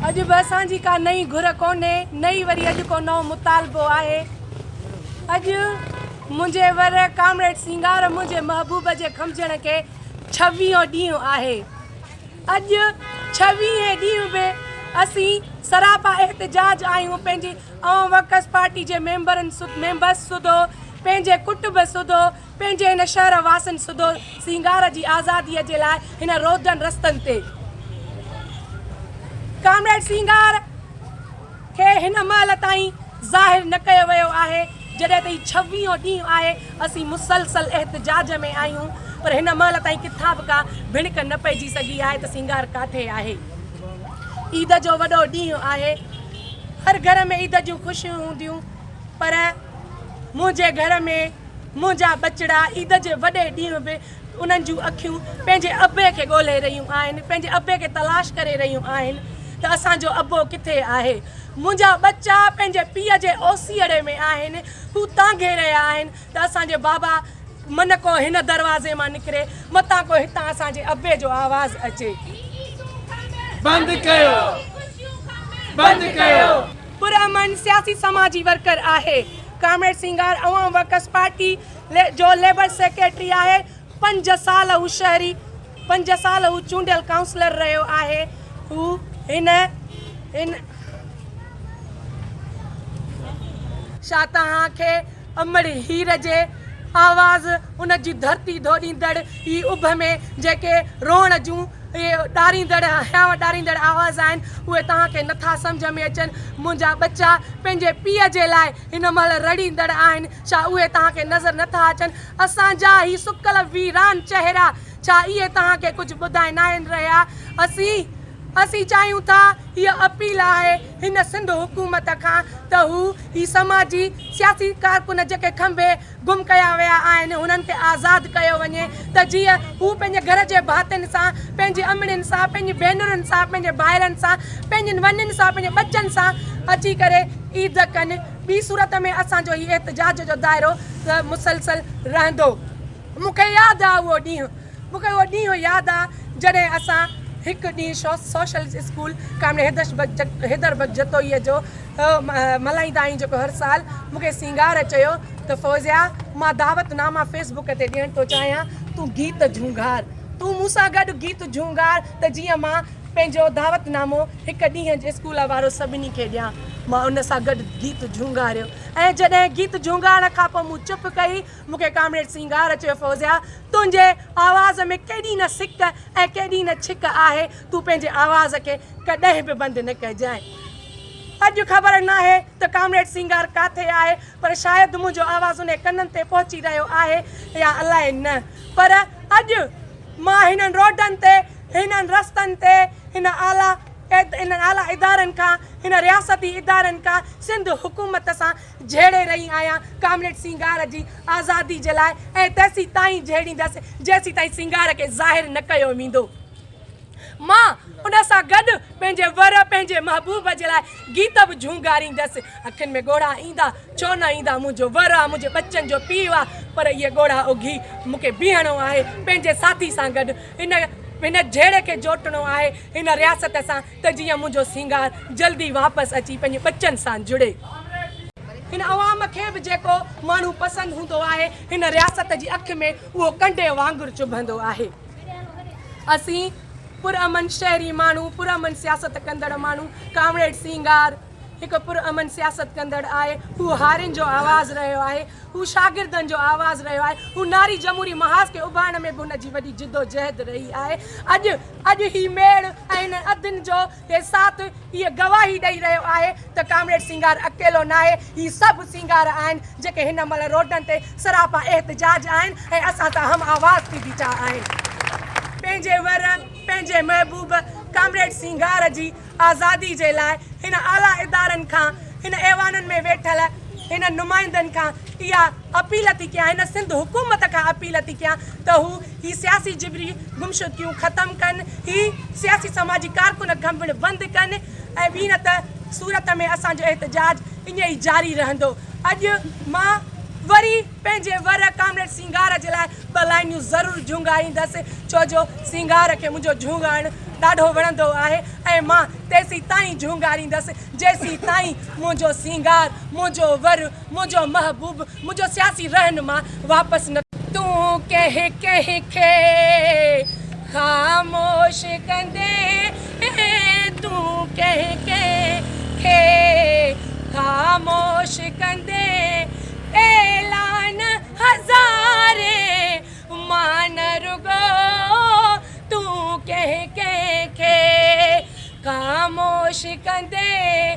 اڄ به اسان جي ڪا نئين گهر ڪونهي، نه ئي وري اڄ ڪو نئون مطالبو آهي. اڄ منهنجي ور ڪامريڊ سينگار منهنجي محبوب جي کنڀجڻ کي ڇويهون ڏينهن آهي. اڄ ڇويهين ڏينهن به اسين سراپا احتجاج آهيون پنهنجي عوام ورڪرز پارٽي جي ميمبرن ميمبرس سوڌو پنهنجي ڪٽنب سوڌو پنهنجي هن شهر واسين سوڌو سينگار جي آزادي جي لاء هن روڊن رستن تي ڪامريڊ سينگار کي هن مهل تائين ظاهر نه ڪيو ويو آهي، جڏهن ته هي ڇويهون ڏينهن آهي اسين مسلسل احتجاج ۾ آهيون پر هن مهل تائين ڪٿان به ڪا ڀڻڪ نه پئجي سگهي آهي ته سينگار ڪاٿي آهي. عيد جو وڏو ڏينهن آهي، هر گهر ۾ عيد جون خوشيون هونديون پر منهنجي گهر ۾ منهنجا ٻچڙا عيد جي وڏي ڏينهن به انهن جون اکيون پنهنجي ابي کي ڳولهي رهيون آهن، پنهنجي ابي کي تلاش ڪري رهيون آهن ته اسان جو ابو ڪٿي آهي. منهنجا ٻچا پنهنجي پيء جي اوسيئڙي ۾ آهن، هو تانگهي رهيا آهن ته اسان جي بابا من ڪو هن دروازي مان نڪري، متان ڪو هتان اسان جي ابي جو آواز اچي. بند ڪيو بند ڪيو. پرامن سياسي سماجي ورڪر آهي. ڪامريڊ سينگار عوام ورڪرز پارٽي جو ليبر سيڪريٽري آهي، پنج سال هو شهري پنج سال هو چونڊيل ڪائونسلر رهيو آهي، هو هن هن. شا توهان کي امڙ هير جي آواز ان جي ڌرتي ڌوڏيندڙ هي اڀ ۾ جيڪي روئڻ جون اهي ڏاريندڙ هيانء ڏاريندڙ آواز آهن اهي توهان کي نٿا سمجهه ۾ اچن منهنجا ٻچا پنهنجي پيء جي لاء هن مهل رڙيندڙ آهن ڇا اهي توهان کي نظر نه ٿا اچن؟ اسان جا هي سڪل ويران چهرا ڇا اهي توهان کي ڪجهه ٻڌائي ناهن رهيا؟ اسين اسين چاهيون ٿا هيء اپيل آهي هن سنڌ حڪومت کان ته هو هي سماجي سياسي ڪارڪن جيڪي کنڀي گم ڪيا ويا آهن انهن کي آزاد ڪيو وڃي ته جيئن هو پنهنجي گهر جي ڀاتين سان پنهنجي امڙين سان پنهنجي ڀينرن سان پنهنجي ڀائرن سان پنهنجين ونين سان پنهنجي ٻچن سان اچي ڪري عيد ڪن ٻي صورت ۾ اسان جو هي احتجاج جو دائرو مسلسل رهندو. مون کي ياد آ اهو ڏينهن، مون کي اهو ڏينهن ياد آ جڏهن اسان هڪ ڏينهن socialist school comrade Haider Bakhsh جتوئيء جو ملهائيندا آهيون جيڪو هر سال، مون کي سينگار چيو ته فوزيا مان دعوت ناما فيس بڪ تي ڏيڻ ٿو چاهيان تون گيت جهونگار، تون مون سان گڏ گيت جهونگار ته جيئن مان پنهنجو دعوت نامو هڪ ڏينهن جي اسڪول وارو سڀني کي ڏيان. مان ان سان گڏ گيت جهونگاريو ۽ جڏهن گيت جهونگارڻ کان پوء مون چپ ڪئي، مون کي ڪامريڊ سينگار چيو، فوزيا! تنهنجي آواز ۾ ڪيڏي نه سڪ ۽ ڪيڏي نه ڇڪ آهي، تون پنهنجي آواز کي ڪڏهن به بند نه ڪجانء. اڄ خبر ناهي ته ڪامريڊ سينگار ڪاٿي آهي، پر شايد منهنجو آواز انهي ڪنن تي پهچي رهيو آهي يا الائي نه، پر اڄ مان هنن روڊن تي، هنن رستن تي، هن اعليٰ انهن اعليٰ ادارن کان، هن رياستي ادارن کان، سنڌ حڪومت سان جهيڙي رهي آهيان ڪامريڊ سينگار جي آزادي جي لاء ۽ تيسين تائين جهيڙيندس جيسين تائين سينگار کي ظاهر نه ڪيو ويندو. مان ان سان گڏ پنهنجي ور، پنهنجي محبوب جي لاء گيت به جهونگاريندس. اکين ۾ ڳوڙها ايندا، ڇو نه ايندا، منهنجو ور آ، منهنجي ٻچن جو پيء آ، پر اهي ڳوڙها اگهي مون کي بيهڻو آهي، پنهنجي ساٿي سان گڏ هن هن جهيڙي کي جوٽڻو آهي هن رياست سان ته جيئن منهنجو سينگار جلدي واپس اچي پنهنجي ٻچن سان جڙي. هن عوام کي به جيڪو ماڻهو پسند هوندو آهي، هن رياست جي اک ۾ اهو ڪنڊي وانگر چڀندو آهي. اسين پرامن شهري ماڻهو، پرامن سياست ڪندڙ ماڻهو، ڪامريڊ سينگار هڪ پرامن سياست ڪندڙ آهي، هو هارين جو آواز رهيو آهي، هو شاگردن جو آواز رهيو آهي، هو ناري جمهوري محاذ کي اڀارڻ ۾ به هن جي وڏي جدوجهد رهي آهي. اڄ اڄ هي ميڙ ۽ هنن اڌين جو هي ساٿ هيء گواهي ڏئي رهيو آهي ته ڪامريڊ سينگار اڪيلو ناهي، هي سڀ سينگار آهن جيڪي هن مهل روڊن تي سراپا احتجاج آهن ۽ اسان سان هم آواز ٿي بيٺا آهن. پنهنجي ور، پنهنجي محبوب ڪامريڊ سينگار جي آزادي جي لاء هن اعليٰ ادارن کان، هن ايوانن ۾ ويٺل هنن نمائندن کان اها اپيل ٿي ڪيان، هن سنڌ حڪومت کان اپيل ٿي ڪيان ته هو هي سياسي جبري گمشدگيون ختم ڪن، هي سياسي سماجي ڪارڪن کنڀڻ بند ڪن ۽ ٻي نه ته صورت ۾ اسان جو احتجاج ائين ئي جاري رهندو. اڄ مان وري پنهنجي ور ڪامريڊ سينگار جي لاء ٻه لائنيون ضرور جهونگاريندس، ڇو جو سينگار کي منهنجو جهونگارڻ ڏاڍو وڻندو آهي ۽ مان تيسين تائين جهونگاريندس جيسين تائين منهنجو سينگار، منهنجو ور، منهنجو محبوب، منهنجو سياسي رهنما واپس نه. تون ڪنهن ڪنهن کي خاموش ڪندين، تون ڪنهن ڪنهن کي خاموش ڪندين، اعلان هزارين مان نه رڳو تون ڪنهن ڪنهن کي خاموش ڪندين.